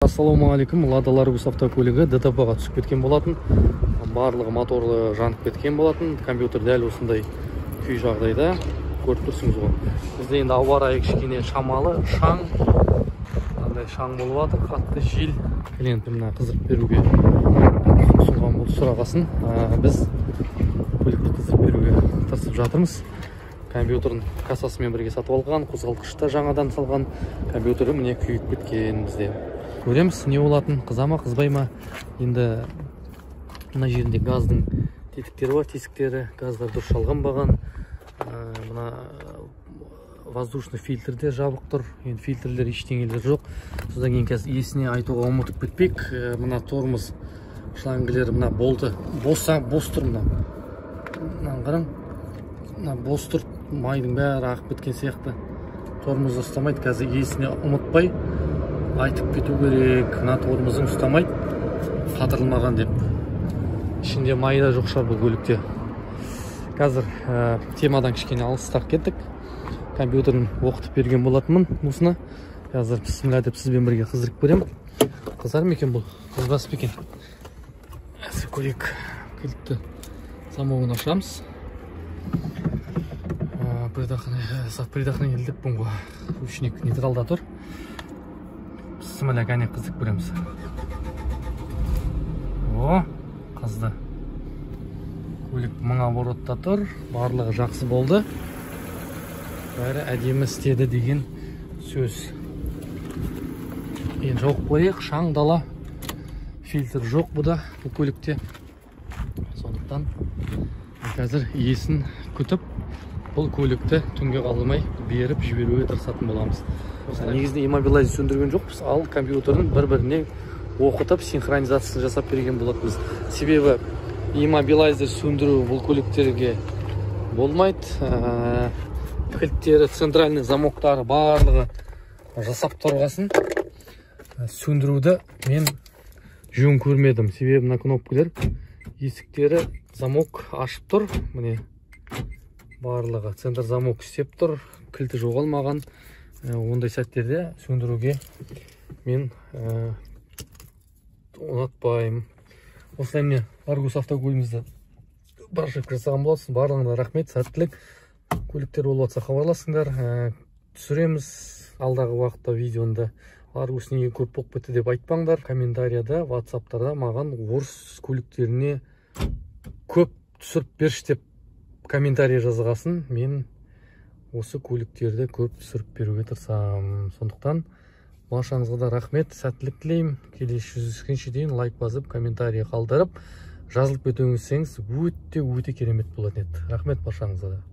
Ассалаумағалейкум. Лада Ларгус автокөлігі ДТП-ға түсіп кеткен болатын. Барлығы моторы жанып кеткен болатын. Компьютер дәл осындай күй жағдайда. Көріп тұрсыңыз ғой. Бізде енді ауа райы кішкене шамалы, шаң. Қандай шаң болып жатыр, қатты жел. Клиент мына қыздырып беруге ұсынған болды сұрағасын. Біз көлікті қыздырып беруге тырысып жатырмыз. Компьютерін кассасымен бірге сатып алған, қозғалтқышты жаңадан салған, компьютері міне күйіп кеткен бізде. Көреміз не болатын, қыза ма, қызбай ма. Енді мына жерінде газдың тетіктері бар, тесіктері, газдар дұрыс жалғанбаған. Мына воздушный фильтр де жабық тұр. Енді фильтрлер ештеңелер жоқ. Содан кейін қазір иесіне айтуға ұмытып кетпейік. Мына тормоз шлангілері, мына болты бос тұр мына. Мынаны қараң. Мына бос тұр, майдың бәрі ағып кеткен сияқты. Тормозды ұстамайды. Қазір иесіне ұмытпай айтып кету керек. Мына тормозың ұстамайды, қатырылмаған деп. Ішінде май да жоқ шығар бұл көлікте. Қазір темадан кішкене алыстап кеттік. Компьютерін оқытып берген болатынмын осыны. Қазір бісміллә деп сізбен бірге қыздырып көремін. Қызар ма екен бұл? Қызбас па екен? Қазір көрейік. Кілтті замогын ашамыз. Предохранитель деппін ғой. Ручник нейтралда тұр. Бісміллә, кәне қыздырып көреміз. О, қызды. Көлік 1000 оборотта тұр. Барлығы жақсы болды. Бәрі әдемі істеді деген сөз. Енді жауып қояйық. Шаң дала. Фильтр жоқ бұда, бұл көлікте. Сондықтан қазір иесін күтіп, бұл көлікті түнге қалмай беріп жіберуге тырысатын боламыз. Негізінде иммобилайзер сөндірген жоқпыз, ал компьютерін бір-біріне оқытып, синхронизациясын жасап берген болатынбыз. Себебі иммобилайзер сөндіру бұл көліктерге болмайды. Кілттері, центральный замоктары барлығы жасап тұрғасын сөндіруді мен жөн көрмедім. Себебі мына кнопкалар, есіктері замок ашып тұр. Міне барлығы центр замок істеп тұр, кілті жоғалмаған. Ондай сәттерде сөндіруге мен ұнатпаймын. Осылай міне Ларгус автокөлігімізді прошивка жасаған боласың. Барлығына рахмет, сәттілік. Көліктер болып жатса хабарласыңдар. Түсіреміз алдағы уақытта видеоны. Ларгус неге көп болып кетті деп айтпаңдар. Комментарияда, WhatsApp'тарда маған орыс көліктеріне көп түсіріп берші деп комментарий жазғасын, мен осы көліктерді көп түсіріп беруге тырысамын. Сондықтан баршаңызға да рахмет, сәттілік тілеймін. Келесі жүздескенше дейін лайк басып, комментарий қалдырып, жазылып кетуіңіз өте-өте керемет болатын еді. Рахмет баршаңызға да.